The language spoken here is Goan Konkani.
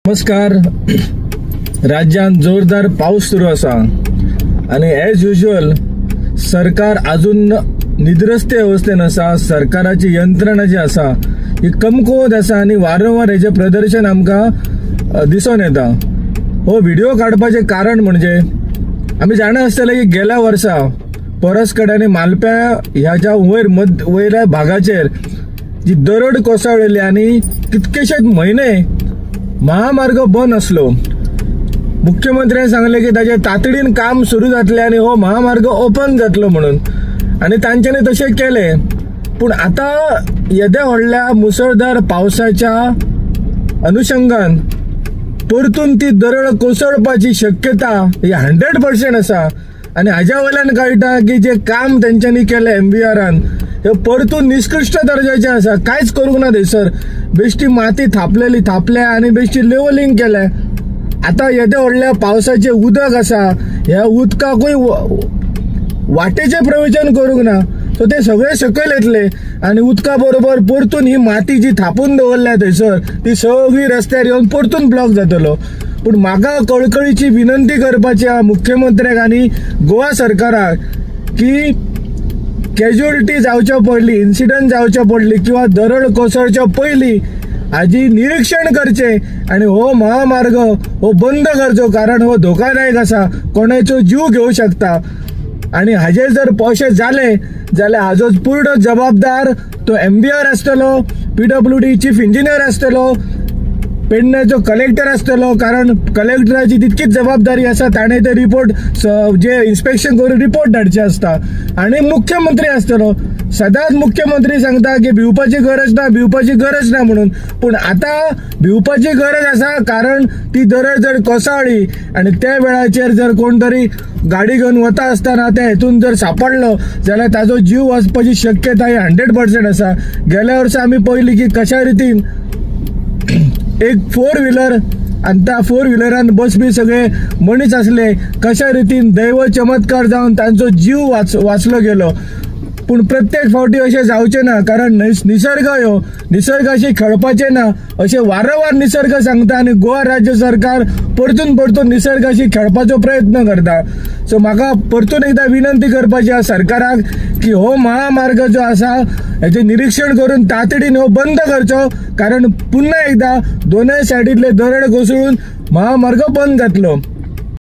नमस्कार. राज्यांत जोरदार पावस सुरू आसा आनी एज युज्युअल सरकार अजून निद्रस्ते अवस्थेन आसा. सरकाराची यंत्रणा जी आसा ही कमकुवत आसा आनी वारंवार हेजें प्रदर्शन आमकां दिसून येता. हो व्हिडिओ काडपाचें कारण म्हणजे आमी जाणा आसतले की गेल्या वर्सा परसकडे आनी मालप्या ह्या ज्या वयर वयल्या भागाचेर जी दरड कोसळ्ळेली आनी कितकेशेच म्हयने महामार्ग बंद आसलो. मुख्यमंत्र्यान सांगलें की ताजें तातडीन काम सुरू जातलें आनी हो महामार्ग ओपन जातलो म्हणून, आनी तांच्यांनी तशें केलें. पूण आतां येद्या व्हडल्या मुसळधार पावसाच्या अनुशंगान परतून ती दरड कोसळपाची शक्यता ही 100% आसा. आनी हाज्या वयल्यान कळटा की जे काम तेंच्यांनी केलें एमवीआरान हे परतून निष्कृष्ट दर्जाचें आसा. कांयच करूंक ना थंयसर, बेश्टी माती थापलेली थापल्या आनी बेश्टी लेवलिंग केलें. आतां येद्या व्हडल्या पावसाचें उदक आसा, ह्या उदकाकूय वाटेचें प्रवेचन करूंक ना, सो ते सगळे सकयल येतले आनी उदका बरोबर परतून ही माती जी थापून दवरल्या थंयसर ती सगळी रस्त्यार येवन परतून ब्लॉक जातलो. पूण म्हाका कळकळीची विनंती करपाची आहा मुख्यमंत्र्याक आनी गोवा सरकाराक की कॅज्युअलिटी जावच्या पयलीं, इन्सिडंट जावच्या पयलीं किंवा दरड कोसळच्या पयलीं हाजी निरीक्षण करचें आनी हो महामार्ग हो बंद करचो, कारण हो धोकादायक आसा, कोणाचो जीव घेवं शकता. आनी हाजेर जर अशें जालें जाल्यार हाजो पूर्ण जबाबदार तो एमवीआर आसतलो, पीडब्ल्यूडी चीफ इंजिनियर आसतलो, पेडण्याचो कलेक्टर आसतलो, कारण कलेक्टराची तितकीच जबाबदारी आसा, ताणें ते रिपोर्ट जे इन्स्पेक्शन करून रिपोर्ट धाडचे आसता. आनी मुख्यमंत्री आसतलो. सदांच मुख्यमंत्री सांगता की भिवपाची गरज ना, भिवपाची गरज ना म्हणून, पूण आतां भिवपाची गरज आसा, कारण ती दरड जर कोसळ्ळी आनी त्या वेळाचेर जर कोण तरी गाडी घेवन वता आसतना त्या हेतून जर सापडलो जाल्यार ताजो जीव वचपाची शक्यताय 100% आसा. गेल्या वर्सा आमी पळयली की कशा रितीन एक फोर व्हिलर आनी त्या फोर व्हिलरान बसपी सगळे मनीस आसले, कशा रितीन दैव चमत्कार जावन तांचो जीव वाचलो गेलो. पूण प्रत्येक फावटी अशें जावचें ना, कारण निसर्ग ह्यो निसर्गाशी खेळपाचें ना अशें वारंवार निसर्ग सांगता आनी गोवा राज्य सरकार परतून परतून निसर्गाशी खेळपाचो प्रयत्न करता. सो म्हाका परतून एकदां विनंती करपाची आसा सरकाराक की हो महामार्ग जो आसा हेचें निरीक्षण करून तातडीन हो बंद करचो, कारण पुन्हा एकदां दोनय सायडींतले दरड कोसळून महामार्ग बंद जातलो.